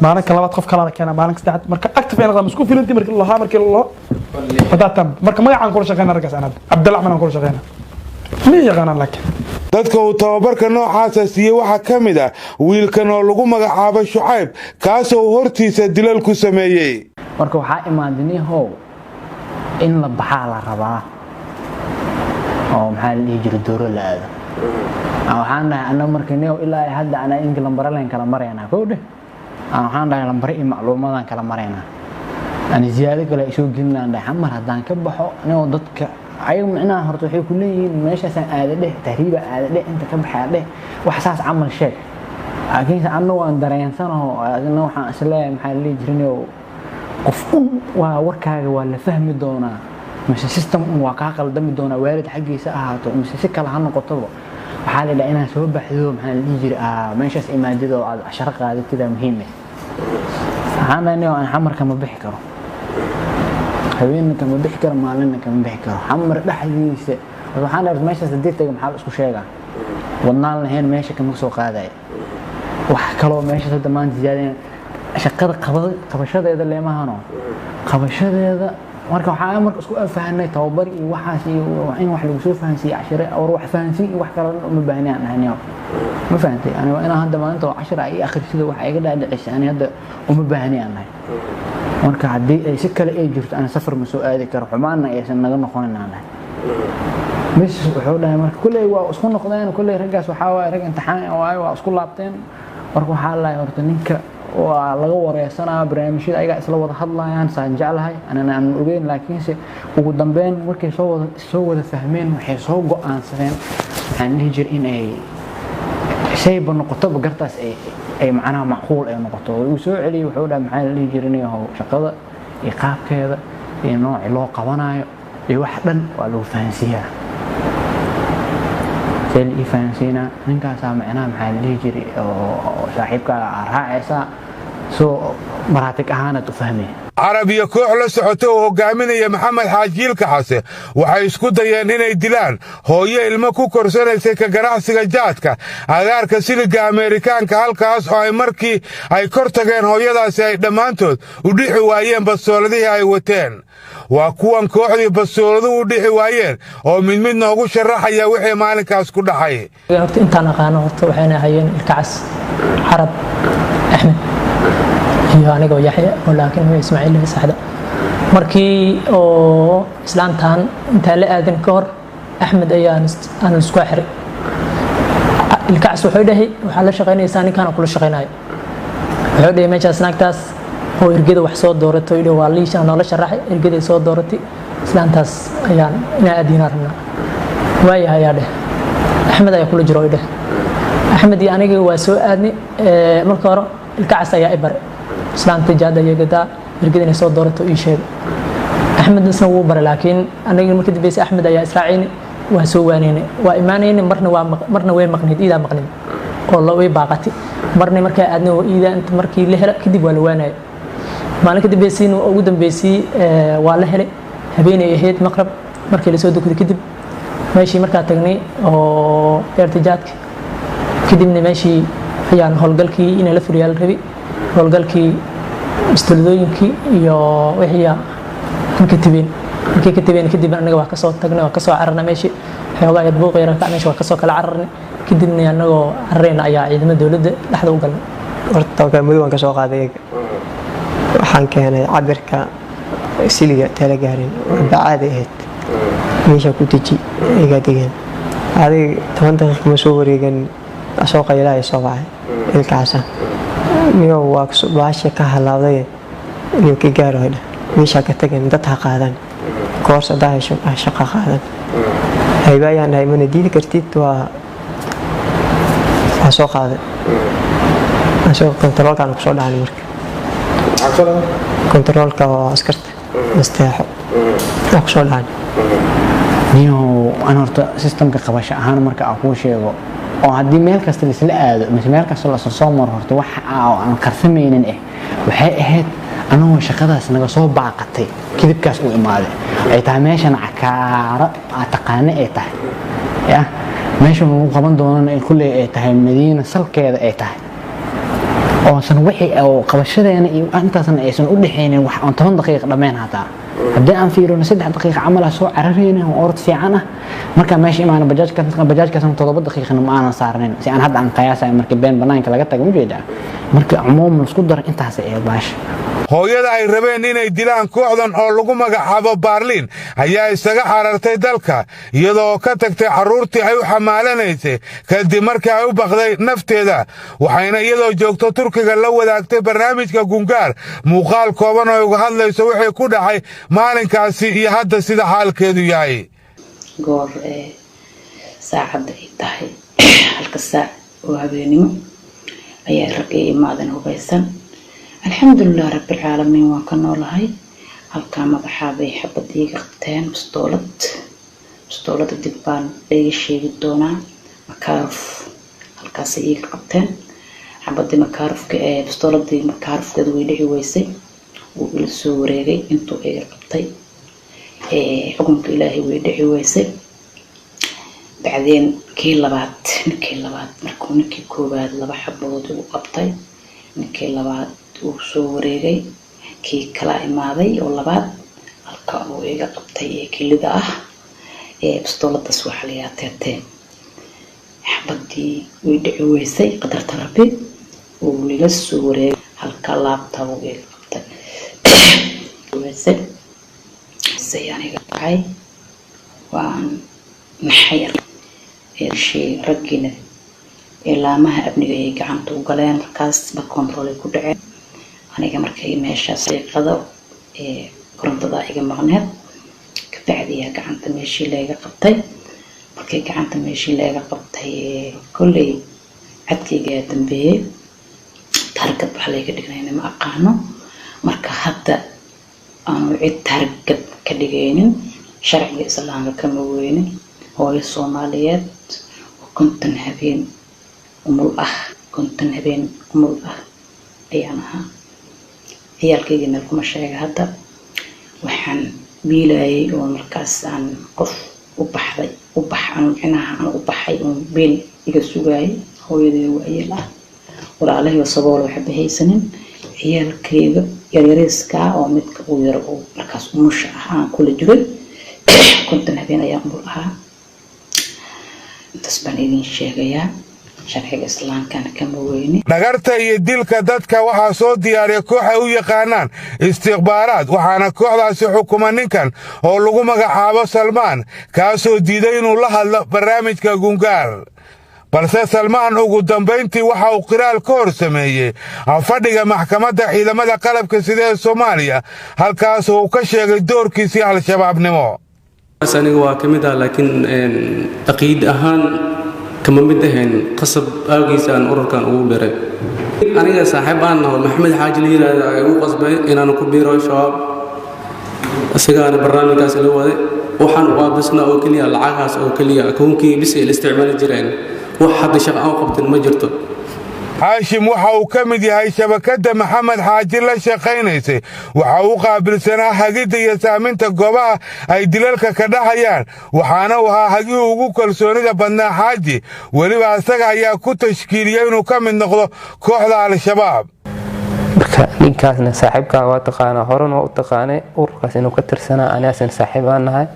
Maalinka labaad qof kalaa la keenaa, maalinka saddexaad marka active ay noqdaan, isku filantii markii lahaa, markii loo wadaatan. Marka magacaan kula shaqeyna raggaas, anad Cabdalla Axmed aan kula shaqeyna, ma yaqaanaan laakiin. Dadka uu tababarka noocaasa siiyey waxaa ka mid ah wiilkan oo lagu magacaabo Shucayb, kaasoo uu hortiisa dilal ku sameeyey. Marka waxaa imaaday nihow in la baxaa la rabaa oo maxaa la dhihi jiray, dooro la aado. Waxaan dhahay anna marka nihow ilaa hadda anaa inka lambare leen kala maraynaa kow dheh. Waxaan dhahay lambare iyo macluumaadaan kala maraynaa, ani ziyaado kale ay soo gelinaan dhahay. Xamar haddaan ka baxo nihow, dadka ayaga micnaha horta waxay ku leeyihiin meeshaasaan aada dheh, tahriiba aada dheh, inta ka baxaa dheh, wax saas camal sheeg. Laakiinse anna waan dareensanaho, adina waxaan isleeyahay maxaa la dhihi jiray nihow, qof un waa warkaaga waa la fahmi doonaa mise system un waa kaa qaldami doonaa, waalid xaggiisa ahaato mise si kale ha noqotoba. Waxaa la dhaha inaad soo baxdo, maxaa la dhihi jiray, meeshaas imaadid oo aad casharo qaadatidaa muhiim ah. Waxaan dhahay niyow, aan xamarka ma bixi karo, habeenna kama bixi karo, maalinna kama bixi karo xamar dhexdiisa. Waxaan dhahay meeshaas haddii taga maxaa la isku sheegaa? Wadnaan lahayn meesha kama soo qaadaya wax kaloo meeshaas hadda maanta ziyaadeen shaqada qabashadeeda leemahano qabashadeeda. Marka waxaa marka isku fahanay tababar iyo waxaas iyo in wax lagu soo fahansiiyo, cashire war wax fahansiin iyo wax kale uma baahni aan dhahay. Ma fahantay? Ani waa inaan hadda maalinta oo cashir ay akhrisida wax iga dhaadhicisa, ani hadda uma baahni aan dhahay. Marka haddii ay si kale ay jirto, ani safar ma soo aadi karo, xumaanna aysan naga noqonin aan dhahay. Mis wuxuu dhahay marka kulley waa isku noqdeen, kulley raggaas waxaa waaye rag imtixaan waaye, waa isku laabteen. Marka waxaa lahay horta ninka waa laga wareysanaa, barnaamijyada ayagaa isla wada hadlayaan saan jeclahay, anana aan ogeyn. Laakiinse ugu dambeyn markay soo wada fahmeen, waxay soo go'aansadeen waxaan dhihi jiray in ay shayba noqotoba gartaas ay macnaha macquul ay noqoto. Uu soo celiyey, wuxuu dhahay maxaa la dhihi jiray, niyahow shaqada iyo qaabkeeda iyo nooci loo qabanayo iyo wax dhan waa lagu fahansiiyaa. See la ii fahansiinaa? Ninkaasaa macnaha maxaa la dhihi jiray oo saaxiibkaaga aa raacaysaa, soo maraatig ahaanaad u fahmay. Carab iyo koox la socota oo hogaaminaya Maxamed Xaaji Ilkaxase waxay isku dayeen inay dilaan hooyo ilmo ku korsanaysay ka ganacsiga jaadka agaarka siliga Ameerikaanka, halkaas oo ay markii ay kor tageen hooyadaasi ay dhammaantood u dhixi waayeen bastooladihii ay wateen. Waa kuwan kooxdii bastooladuhu u dhixi waayeen oo mid mid noogu sharaxaya wixii maalinkaas ku dhacay. Horta intaan aqaano horta waxayna ahaayeen Ilkacas, Carab, Axmed iyo anigoo Yaxya oo laakiin magac Ismaaciil saxda. Markii oo islaantan intaan la aadin ka hor, Axmed ayaan aan isku xiray. Ilkacas wuxuu dhahay waxaa la shaqaynaysaa ninkaan kula shaqaynayo. Wuxuu dhahay meeshaas naagtaas oo ergada wax soo dooratay, dhahay waa liisha noola sharaxay, ergada soo dooratay islaantaas ayaan inaa aadinaa rabnaa. Waayahay ayaa dheh, Axmed ayaa kula jiro dheh. Axmed iyo aniga waa soo aadnay. Marka hore Ilkacas ayaa i baray islaanta jaada iyo gadaa ergada inay soo doorato ii sheegay. Axmed isna wuu baray, laakiin aniga marka dambeysay Axmed ayaa israaciynay, waa soo waaneynay, waa imaanaynay. Marna waa marna way maqnayd iidaa, maqnayd oo la way baaqatay. Marna markaa aadnay oo iidaa inta markii la hela kadib waa la waanayay. Maalin ka dambeysayna ugu dambeysay waa la helay, habeenay ahayd, maqrab markii lasoo dukaday kadib meeshii markaa tagnay oo eertijaadka. Kadibna meeshii ayaan howlgalkii inay la fuliyaa la rabay, howlgalkii bistoladooyinkii iyo wixii aan ka tabeen. Markii ka tabeen kadib anaga waa kasoo tagnay, waa kasoo cararnay meeshii. Xoogaa yar buuq yar ka meesha, waa kasoo kala cararnay. Kadibna anagoo cararayna ayaa ciidamada dowladda dhexda u galnay. Horta madow waan ka soo qaaday iyaga, waxaan keenay cabirka siliga tala gaarin, waa bacaadi ahayd, meesha ku deji iga degeen. Adig 10 daqiiqa ma soo wareegan, asoo qaylaha soo baxay Ilkaasa, niyow waa baasha ka halaabday, niyow ka gaaro dheh, meesha ka tageen, dad ha qaadan, koors hadaa hesho ha shaqo qaadan. Hayba ayaan dhahay, mana diidi kartid, waa soo qaaday asagoo kontaroolkaan kusoo dhacan. Marka kontaroolka oo askarta nasteexo waa kusoo dhacan. Niyow, an horta systemka qabasho ahaan marka aan kuu sheego, oo haddii meel kasta laisla aado mise meel kasta lasoo soo maro, horta wax aan qarsamaynin waxay ahayd anagoo shaqadaas naga soo baaqatay kadibkaas uu imaaday, ay tahay meeshan cakaaro aa taqaane ay tahay ya meesha lagu qaban doonana kulley ay tahay Madiina salkeeda ay tahay, oosan wixii oo qabashadeena iyo intaasna aysan u dhexaynin wax aan 10 daqiiqa dhammayn. Hataa haddii aan fiirino 3 daqiiqa camal ah soo cararayna oo orod fiican ah. Markaa meesha imaana bajaajkaasna 7 daqiiqana ma aanan saarnayn, si aan hadda aan qiyaasayo markii been banaanka laga tago ma jeedaa. Marka cumuuman isku daro intaas ay ahayd baasha. Hooyada ay rabeen inay dilaan kooxdan oo lagu magacaabo Baarliin ayaa isaga carartay dalka, iyadoo ka tagtay carruurtii ay u xamaalanaysay kadib markii ay u baqday nafteeda. Waxayna iyadoo joogto Turkiga la wadaagtay barnaamijka Gungaar muuqaal kooban oo ay uga hadlayso wixii ku dhacay maalinkaasi iyo hadda sida xaalkeedu yahay. Goor saacadda ay tahay 1-ka saac oo habeenimo ayaa rag ii imaadeen hubaysan. Alxamdulilah rabbilcaalamiin, waan ka noolahay. Halkaa madaxaa bay xabad iiga qabteen, bastoolad. Bastoolada dib baan iga sheegi doonaa. Makaaruf halkaasay iiga qabteen xabadii makaarufka ee bastooladii makaarufkeedu way dhici weysay. Wuu ila soo wareegay intuu iga qabtay, xukunka Ilaahay way dhici weysay. Bacdeen kii labaad, ninkii labaad, markuu ninkii koowaad laba xabadood igu qabtay, ninkii labaad uu soo wareegay, kii kala imaaday oo labaad halka uu iga qabtay ee kelida ah ee bastooladaas waxaa la yihaa teetee. Xabadii way dhici weysay, qadarta Rabbi uu lila soo wareegay, halka laabta uu iga qabtay weysay. Say aniga dhacay waan maxay raggiina laamaha amniga ay gacanta u galeen, markaas ba control ay ku dhaceen. Aniga markay meeshaas daqiiqado ee korontada iga maqneed kabacdiyaa gacanta meeshii layga qabtay. Markay gacanta meeshii layga qabtay, kolley cadkayga ayaa dambeeyey, target wax layga dhignayna ma aqaano. Marka hadda aanu cid target ka dhigaynin, sharciga Islaamka kama weynin. Hooyo Soomaaliyeed oo 50 habeen umul ah, 50 habeen umul ah ayaan ahaa. Ciyaalkayga meel kuma sheega. Hadda waxaan biilayay oo markaas aan qof u baxday u bax aan micnaha aan u baxay oo biil iga sugaayay, hooyaday waayeel ah, walaalahayoo sabool waxba haysanin, ciyaalkayga yaryariiskaa oo midka uu yaro oo markaas umusha ah aan kula jiray. 50 habeen ayaan umul ahaa. Intaas baan idin sheegayaa, sharciga Islaamkana kama weyni. Dhagarta iyo dilka dadka waxaa soo diyaariya koox ay u yaqaanaan istikhbaaraad, waxaana kooxdaasi xukuma ninkan oo lagu magacaabo Salmaan, kaasoo diiday inuu la hadlo barnaamijka Gungaar. Balse Salmaan ugu dambayntii waxa uu qiraal ka hor sameeyey fadhiga maxkamadda ciidamada qalabka sida ee Soomaaliya, halkaas uu ka sheegay doorkiisii Al-Shabaabnimo. Aniga waa ka mid ah, laakiin caqiid ahaan kama mid ahayn. Qasab aagiisa aan ururkan ugu biray. Aniga saaxiib aan naho, Maxamed Xaaji la yiraahdo, ay ugu qasbay inaan ku biiro Shabaab. Isagaana barnaamijkaas ila waday. Waxaan u qaabisnaa oo keliya lacagahaas oo keliya, akoonkii bis ay la isticmaali jireen. Wax hadda shaqo aan qabtin ma jirto. Haashim waxa uu ka mid yahay shabakadda Maxamed Xaaji la shaqaynaysay. Waxa uu qaabilsanaa hagidda iyo saaminta goobaha ay dilalka ka dhacayaan, waxaana uu ahaa hagihii ugu kalsoonida badnaa Xaaji. Weliba asaga ayaa ku tashkiiliyey inuu ka mid noqdo kooxda Al-Shabaab. Marka ninkaasna saaxiibkaa waa taqaanaa, horena waa u taqaanay ururkaas inuu ka tirsanaa. Anigaasan saaxiib aan nahay.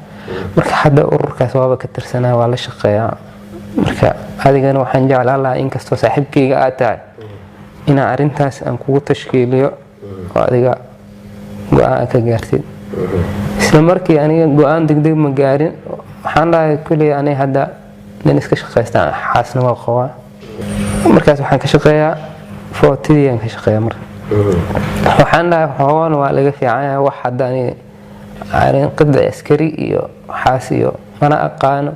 Marka hadda ururkaas waaba ka tirsanaa, waa la shaqeeyaa. Marka adigana waxaan jeclaan lahaa, inkastoo saaxiibkayga aad tahay, inaan arrintaas aan kugu tashkiiliyo oo adiga go-aan ka gaartid. Isla markii aniga go-aan degdeg ma gaarin. Waxaan dhahay kulley aniga hadda nin iska shaqaystaan, xaasna waa qabaa. Markaas waxaan ka shaqeeyaa footidii aan ka shaqeeyaa. Marka waxaan dhahay xoogan waa laga fiican yahay wax hadda aniga arrin qidci askari iyo waxaas iyo mana aqaano,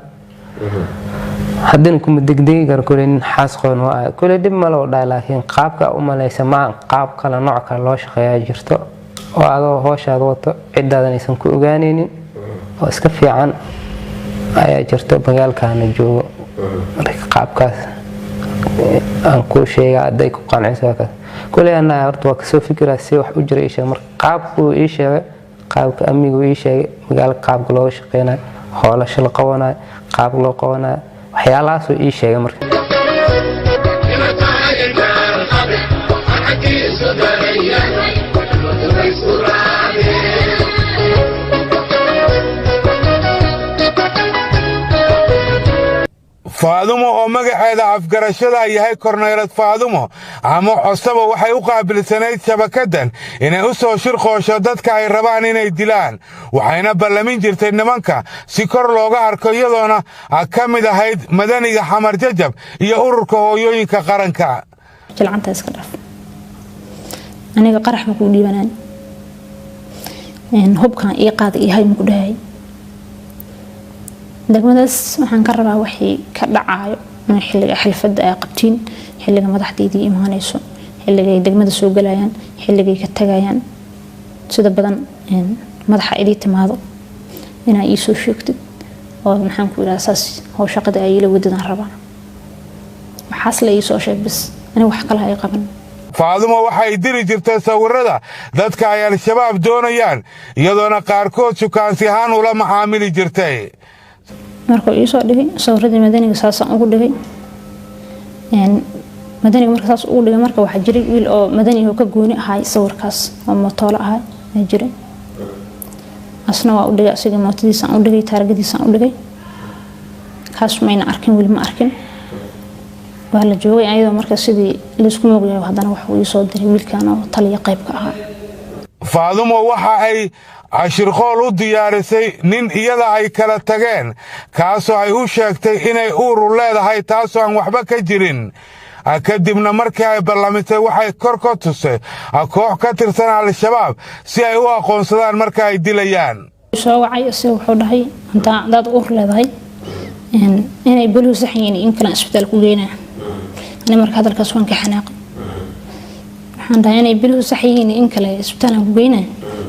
haddana kuma degdegi karo. Kule nin xaas qoon waa ahay, kule dhib ma loo dhahay, laakiin qaabka u malaysa maa qaab kale, nooc kale loo shaqeeyaa jirto oo adoo hooshaada wato ciddaadan aysan ku ogaanaynin oo iska fiican. Ayaa jirto, magaalkaana joogo. Marka qaabkaas aan kuu sheega hadday ku qanciso waa kaas. Kuley anaa horta waa kasoo fikiraa si wax u jira ii sheegay. Marka qaabkuu ii sheegay, qaabka amnigu ii sheegay, magaalka qaabka looga shaqeynayo, hoolasha la qabanayo, qaabka loo qabanayo, waxyaalahaasuu ii sheegay marka. Faadumo oo magaceeda afgarashada yahay Korneylad Faadumo ama Cosaba, waxay u qaabilsanayd shabakaddan inay u soo shirqoosho dadka ay rabaan inay dilaan, waxayna ballamin jirtay nimanka si kor looga arko, iyadoona ka mid ahayd Madaniga Xamar Jajab iyo Ururka Hooyooyinka Qaranka. Jilcanta iska dhaaf, aniga qarax ma kuu dhiibanaan, hubkan ii qaada iyo hay maku dhahay. Degmadaas waxaan ka rabaa wixii ka dhacaayo in xilliga xilfadda ay qabtiin, xilliga madaxdeydii imaanayso, xilligay degmada soo galayaan, xilligay ka tagayaan, sida badan madaxa idii timaado inaa ii soo sheegtid oo maxaan ku idhaha saas how shaqada ay ila wadadaan rabaa. Waxaas la ii soo sheeg bis, aniga wax kale ay qaban. Faadumo waxay diri jirtay sawirada dadka ay Al-Shabaab doonayaan, iyadoona qaarkood shukaansi ahaan ula macaamili jirtay. Markuu iisoo dhigay sawiradii Madaniga, saasaan ugu dhigay Madaniga. Marka saas ugu dhigay, marka waxaa jiray wiil oo Madani oo ka gooni ahay sawirkaas oo mootoolo ahay ayaa jiray. Asna waa u dhigay, asiga mootadiisaan u dhigay, taargadiisaan u dhigay. Kaas mayna arkin, weli ma arkin. Waa la joogay ayadoo marka sidii laysku moogyahay, haddana waxuu iisoo diray wiilkan oo taliya qaybka ahaa. Faadumo waxa ay cashirqool u diyaarisay nin iyada ay kala tageen, kaasoo ay u sheegtay inay uuru leedahay, taasoo aan waxba ka jirin. Kadibna markii ay ballamisay, waxay kor ka tusay koox ka tirsan Al-Shabaab si ay u aqoonsadaan marka ay dilayaan. Soo wacay isaga, wuxuu dhahay intaa hadaad uur leedahay inay boluhu sax yihiin in kale isbitaal ku geynaa. Ani marka hadalkaas waan ka xanaaqay. Waxaan dhahay inay biluhu sax yihiin in kale isbitaalaan ku geynaa,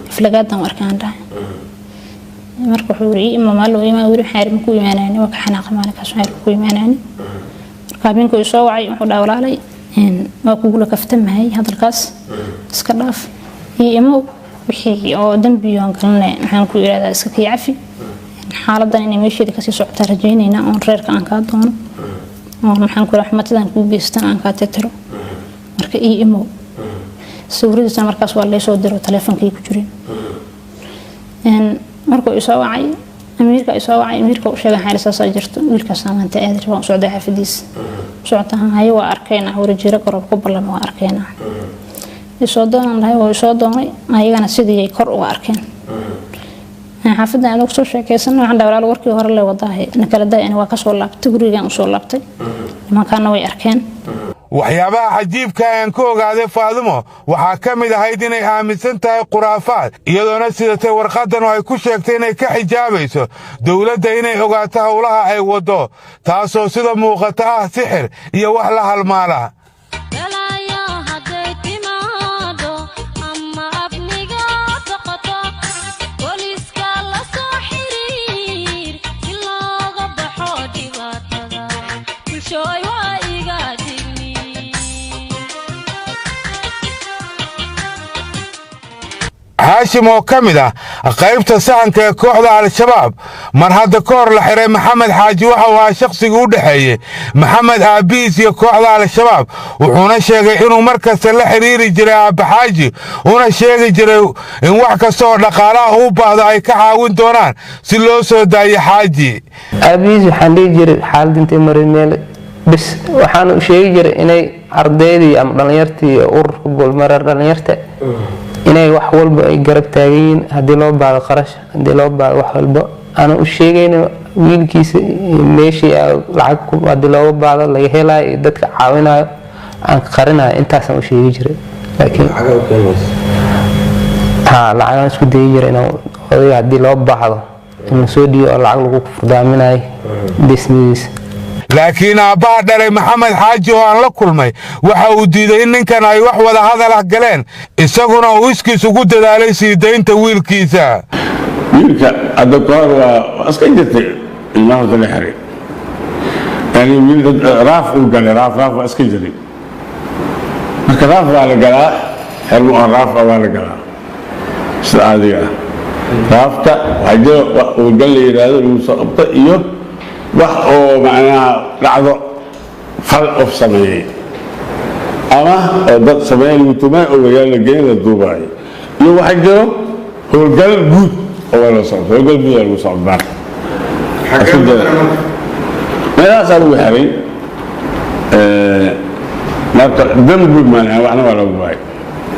aflagaadan u arkaan dhahay. Marka wuxuu yiri ima maalo ima weli. Waxaan yiri ma ku imaanayni. Waa ka xanaaqay maalinkaas. Waxaan yiri ku imaanayni. Marka habeenkii uu soo wacay, wuxuu dhahay walaalay, waa kugula kaftamahay, hadalkaas iska dhaaf iyo imow, wixii oo dambiyoon galnay maxaan ku yidhahdaa iska kii cafi. Xaaladan inay meesheeda kasii socotaa rajaynaynaa, oon reerka aan kaa doono, oon maxaan ku yidhahdaa xumatadan kuu geystan aan kaa tirtiro. Marka ii imow. Sawiradiisana markaas waa laysoo diro, taleefonkay ku jireen. Markuu isoo wacay, amiirka isoo wacay, amiirka u sheegay xaali saasaa jirto, wiilkaas maanta aadi rabaa, u socday xaafadiisa socotaan haye, waa arkaynaa, warjiro garoob ku ballama, waa arkaynaa, isoo doonaan dhahay. Waa isoo doonay, ayagana sidii ay kor uga arkeen xaafadda aan ugu soo sheekaysanay. Waxaan dhahay walaal, warkii hore le wadaahay na kala daay, ani waa kasoo laabtay, gurigaan usoo laabtay, nimankaana way arkeen. Waxyaabaha cajiibka aan ka ogaaday Faadumo waxaa ka mid ahayd inay aaminsan tahay khuraafaad, iyadoona sidatay warqaddan oo ay ku sheegtay inay ka xijaabayso dowladda inay ogaato howlaha ay waddo, taasoo sida muuqata ah sixir iyo wax la halmaala. Haashim oo ka mid ah qaybta sahanka ee kooxda Al-Shabaab, mar hadda ka hor la xiray Maxamed Xaaji, waxa uu ahaa shakhsigii u dhexeeyey Maxamed aabbihiis iyo kooxda Al-Shabaab, wuxuuna sheegay inuu mar kasta la xiriiri jiray aabba Xaaji, una sheegi jiray in wax kasta oo dhaqaalaha u baahdo ay ka caawin doonaan si loo soo daayo Xaaji. Aabihiis waxaan dhihi jiray xaalad intay marin meel bis, waxaan u sheegi jiray inay ardaydii ama dhalinyartii ururka Bulmareer dhalinyarta inay wax walba ay garab taagan yihiin, haddii loo baahdo qarash, haddii loo baahdo wax walba. Aana u sheegayna wiilkiisa meeshii lacag haddii looga baahdo laga helayo iyo dadka caawinayo aan qarinayo, intaasaan u sheegi jiray. Laakiin ha lacagaan isku dayi jiray inaan odayga haddii loo baahdo in lasoo dhiibo oo lacag lagu furdaaminayo dhismidiisa. Laakiin aabbaha dhalay Maxamed Xaaji oo aan la kulmay waxa uu diiday in ninkan ay wax wada hadal ah galeen, isaguna uu iskiis ugu dadaalay sii daynta wiilkiisa. Wiilka hadda ka hor waa iska jirtay. Ilmaha horta la xiray, yani wiil dad raaf uu galay, raaf waa iska jiray. Marka raaf baa la galaa, xermo oo raaf ah baa la galaa sida caadiga ah. Raafka waxaa jira wax howlgal la yidhaahdo lagu soo qabto iyo wax oo macnaha dhacdo fal qof sameeyey ama oo dad sameeyey lagu tumay oo magaalo la geyn la duubaayo, iyo waxaa jiro howlgal guud oo waa la socdo. Howlgal guud waa lagu socdaa, meelahaasaa lagu xiray. Marka dembi maanaha waxna waa lagu waayay.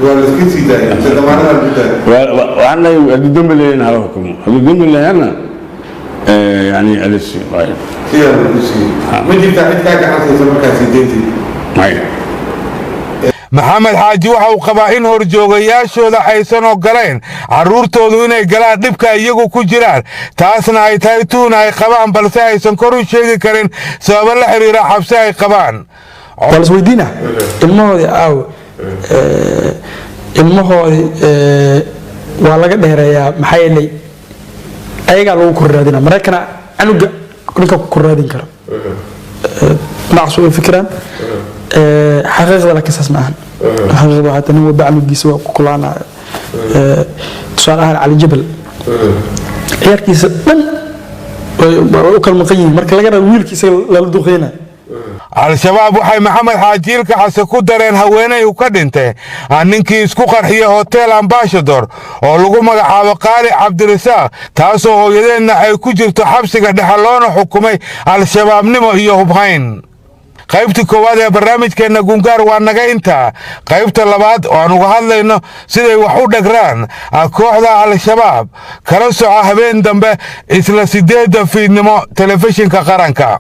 Waa la iska sii daayay mise damaanada lagu daayay? Waxaan leeyahay, hadduu dembi leeyahayna hala hukumo, hadduu dembi leeyahayna yani alisi waayo. Sidaa lagu siiyey. Ma jirtaa cid kaa gacan siisa markaa sii dayntii? Maya. Maxamed Xaaji waxa uu qabaa in horjoogayaashooda aysan ogolayn carruurtoodu inay galaan dhibka iyagu ku jiraan, taasna ay tahay tuuna ay qabaan, balse aysan kor u sheegi karin sababo la xiriira xabsi ay qabaan. Waa la isweydiina ilmahoodii aaw. Ilmahoodii waa laga dheereeyaa, maxaa yeelay ayagaa lagu korraadina. Maraykana canuga ninka ku korraadin karo dhinacaas way fikiraan. Xaqiiqda laakiin saas ma ahan. Xaqiiqda waxaa tahay nin walba canugiisa waa ku kulaanaya. Tusaale ahaan, Cali Jabal ciyaarkiisa dhan way u kala maqan yihiin marka laga rabo wiilkiisa lala duqeynayo. Al-Shabaab waxay Maxamed Xaaji Ilka Xase ku dareen haweeney uu ka dhintay ninkii isku qarxiyey Hotel Ambassador oo lagu magacaabo Qaali Cabdirasaaq, taasoo hooyadeedna ay ku jirto xabsiga dhexe loona xukumay Al-Shabaabnimo iyo hubhayn. Qaybta koowaad ee barnaamijkeenna Gungaar waa naga intaa. Qaybta labaad oo aan uga hadlayno siday wax u dhagraan kooxda Al-Shabaab, kala soco habeen dambe isla 8-da fiidnimo Telefishinka Qaranka.